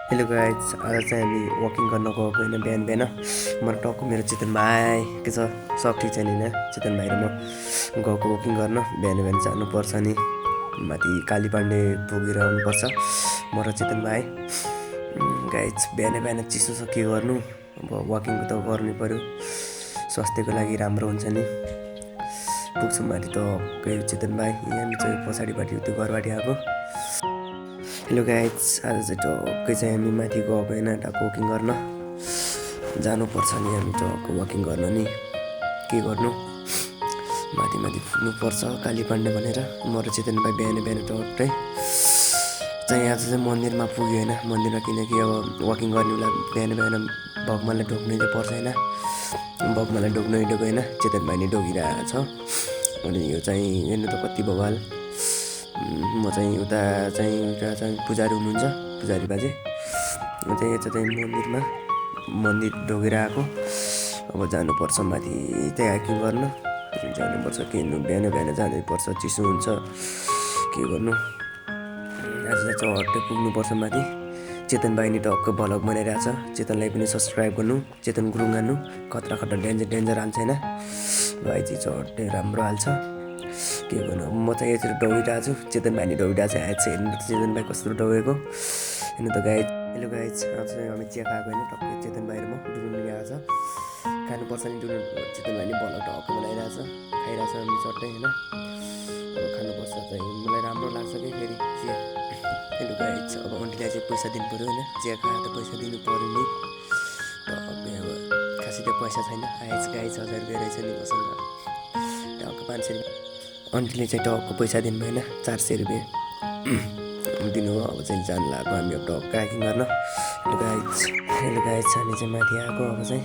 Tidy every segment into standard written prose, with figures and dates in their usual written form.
Hello guys, आज चाहिँ हामी वकिङ गर्न गएको होइन बिहान बिहान। मलाई टक्क मेरो चेतन भाइ के छ सब ठिक छैन होइन। चेतन भाइ र म गएको वकिङ गर्न बिहान बिहान जानुपर्छ नि। माथि काली पाण्डे पुगेर आउनुपर्छ म र चेतन भाइ। गाइज बिहान बिहान चिसो छ के गर्नु, अब वकिङ त गर्नै पऱ्यो, स्वास्थ्यको लागि राम्रो हुन्छ नि। पुग्छौँ माथि त चेतन भाइ यहाँ चाहिँ पछाडिपट्टि त्यो घरबाटि आएको। हेलो गाइज, आज चाहिँ टक्कै चाहिँ हामी माथि गएको होइन टक्क वकिङ गर्न जानुपर्छ नि। हामी टक्क वकिङ गर्न नि के गर्नु, माथि माथि पुग्नुपर्छ काली पाण्डे भनेर म र चेतन भाइ बिहान बिहान टक्कै चाहिँ आज चाहिँ मन्दिरमा पुग्यो होइन। मन्दिरमा किनकि अब वकिङ गर्ने बेला बिहान बिहान भगवान्लाई ढोक्नै त पर्छ होइन। भगवान्लाई ढोक्नै ढोक होइन, चेतन भाइ नै ढोकिरहेको छ। अनि यो चाहिँ हेर्नु त कति बवाल। म चाहिँ उता चाहिँ पुजारी हुनुहुन्छ, पुजारी बाजे। म चाहिँ यता चाहिँ मन्दिर ढोगेर आएको। अब जानुपर्छ माथि त्यहाँ हाइकिङ गर्न जानुपर्छ। के गर्नु बिहान बिहान जानैपर्छ, चिसो हुन्छ के गर्नु। आज चाहिँ चट्टै पुग्नुपर्छ माथि। चेतन भाइ नि टक्क भ्लग बनाइरहेछ, चेतनलाई पनि सब्सक्राइब गर्नु। चेतन गुरुङ हान्नु, खतरा खतरा डेन्जर हाल्छ होइन। भाइ चाहिँ चट्टै राम्रो हाल्छ के गर्नु। म चाहिँ यतिर दौडिरहेको छु, चेतन भाइ नि दौडिरहेको छ। आज चाहिँ हेर्नु त चेतन भाइ कस्तो दौडेको हेर्नु त गाइज। हेलो गाइज, आज चाहिँ हामी चिया खाएको होइन टक्कै चेतन भाइ र म डुलुन ल्याएको छ। खानुपर्छ नि डुलुन। चेतन भाइ नि भलक टक्क बनाइरहेछ, खाइरहेछ हामी चट्टै होइन। अब खानुपर्छ चाहिँ मलाई राम्रो लाग्छ कि फेरि चिया। हेलो गाइज, अब आन्टीलाई चाहिँ पैसा दिनु पऱ्यो होइन। चिया खाएर त पैसा दिनु पऱ्यो नि। टक्कै अब खासै त्यो पैसा छैन। आएछ गाइज 1000 रुपियाँ रहेछ नि मसँग, टक्क 500 रुपियाँ। आन्टीले चाहिँ टक्क पैसा दिनु भएन, 400 रुपियाँ दिनु हो। अब चाहिँ जानु लाग्यो हामी अब टक्क हाइकिङ गर्न। हेलो गाइज, हामी चाहिँ माथि आएको। अब चाहिँ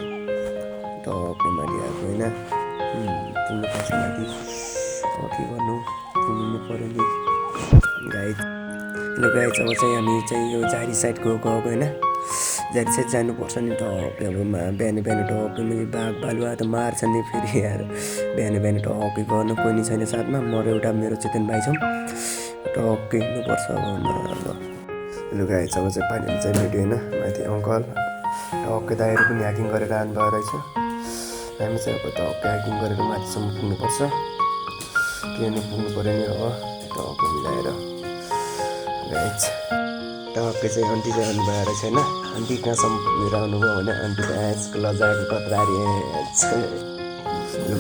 टक्कै माथि आएको होइन। पुग्नुपर्छ माथि, अब के गर्नु पुग्नु पऱ्यो नि गाइज। हेलो गाइज, अब चाहिँ हामी चाहिँ यो झारी साइड गएको होइन। झारी साइड जानुपर्छ नि टक्कै। अब बिहान बिहान टक्कै मैले बाघ बालुवा त मार्छ नि फेरि यार। बिहान बिहान टक्कै गर्नु कोही नि छैन साथमा, म र एउटा मेरो चेतन भाइ छौँ। टक्कै हिँड्नुपर्छ अब। हेलो गाइज, अब चाहिँ पानीहरू चाहिँ भेट्यो होइन। माथि अङ्कल टक्कै दाइहरू पनि हाइकिङ गरेर आउनुभएको रहेछ। हामी चाहिँ अब टक्कै हाइकिङ गरेर माथिसम्म पुग्नुपर्छ। किन पुग्नु पऱ्यो नि अब टक्कै मिलाएर गाइज। टक्कै चाहिँ आन्टी चाहिँ आउनुभएको रहेछ होइन। आन्टी कहाँसम्म पुगेर आउनुभयो भने आन्टी त आजको लजाएको कत्रारी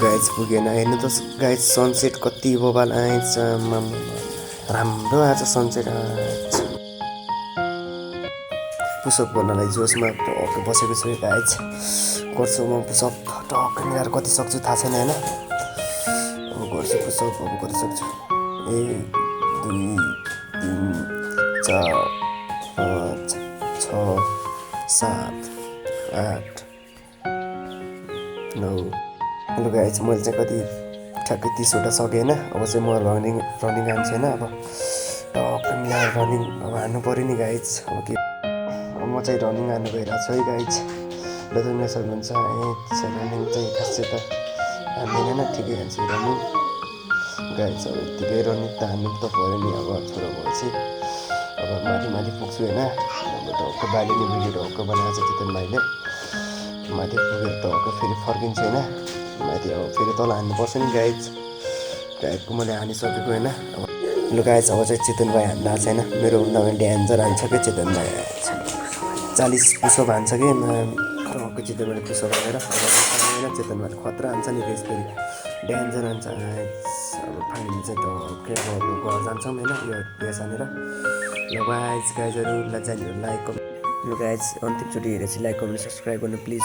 गाइज पुगेन। हेर्नु त गाइज सनसेट कति बबाल आएछ, राम्रो आएछ सनसेट। पुसअप गर्नलाई जोसमा टक्कै बसेको छु गाइज। गर्छु म पुसअप टक्कै मिलाएर कति सक्छु थाहा छैन होइन। अब गर्छु पुसअप, अब कति सक्छु 1 2 3 4 5 6 7 8 9। हेलो गाइज, मैले चाहिँ कति ठ्याक्कै 30वटा सकेँ होइन। अब चाहिँ म रनिङ हान्छु होइन। अब टक्कै मिलाएर रनिङ अब हान्नु पऱ्यो नि गाइज। अब के म चाहिँ रनिङ हान्नु गइरहेको छु है गाइज। ल त सक्नुहुन्छ रनिङ चाहिँ खासै त हान्दैन होइन, ठिकै हान्छु रनिङ गाइज। अब यत्तिकै रनिङ त हान्नु त पऱ्यो नि। अब छोरो भएपछि अब माथि माथि पुग्छु होइन। अब टक्क बालीले भिडियो टक्क बनाएको छ चेतन भाइले। माथि पुगेर टक्क फेरि फर्किन्छु होइन। माथि अब फेरि तल हान्नुपर्छ नि गाइज। गाइजको मैले हानिसकेको होइन। अब लु गाइज, अब चाहिँ चेतन भाइ हान्न आएको छैन। मेरो भन्दा डेन्जर हान्छ क्या चेतन भाइ। 40 पुसअप हान्छ कि टक्कै चेतन भाइले पुसअप हानेर। अब चेतन भाइले खतरा हान्छ नि फेरि डेन्जर हान्छ। अब फाइनली चाहिँ टक्कै अब घर जान्छौँ होइन यो प्लेस हानेर। ल गाइजहरू लाइक लु गाइज, अन्तिमचोटि हेरेपछि लाइक कमेन्ट सब्सक्राइब गर्नु प्लिज।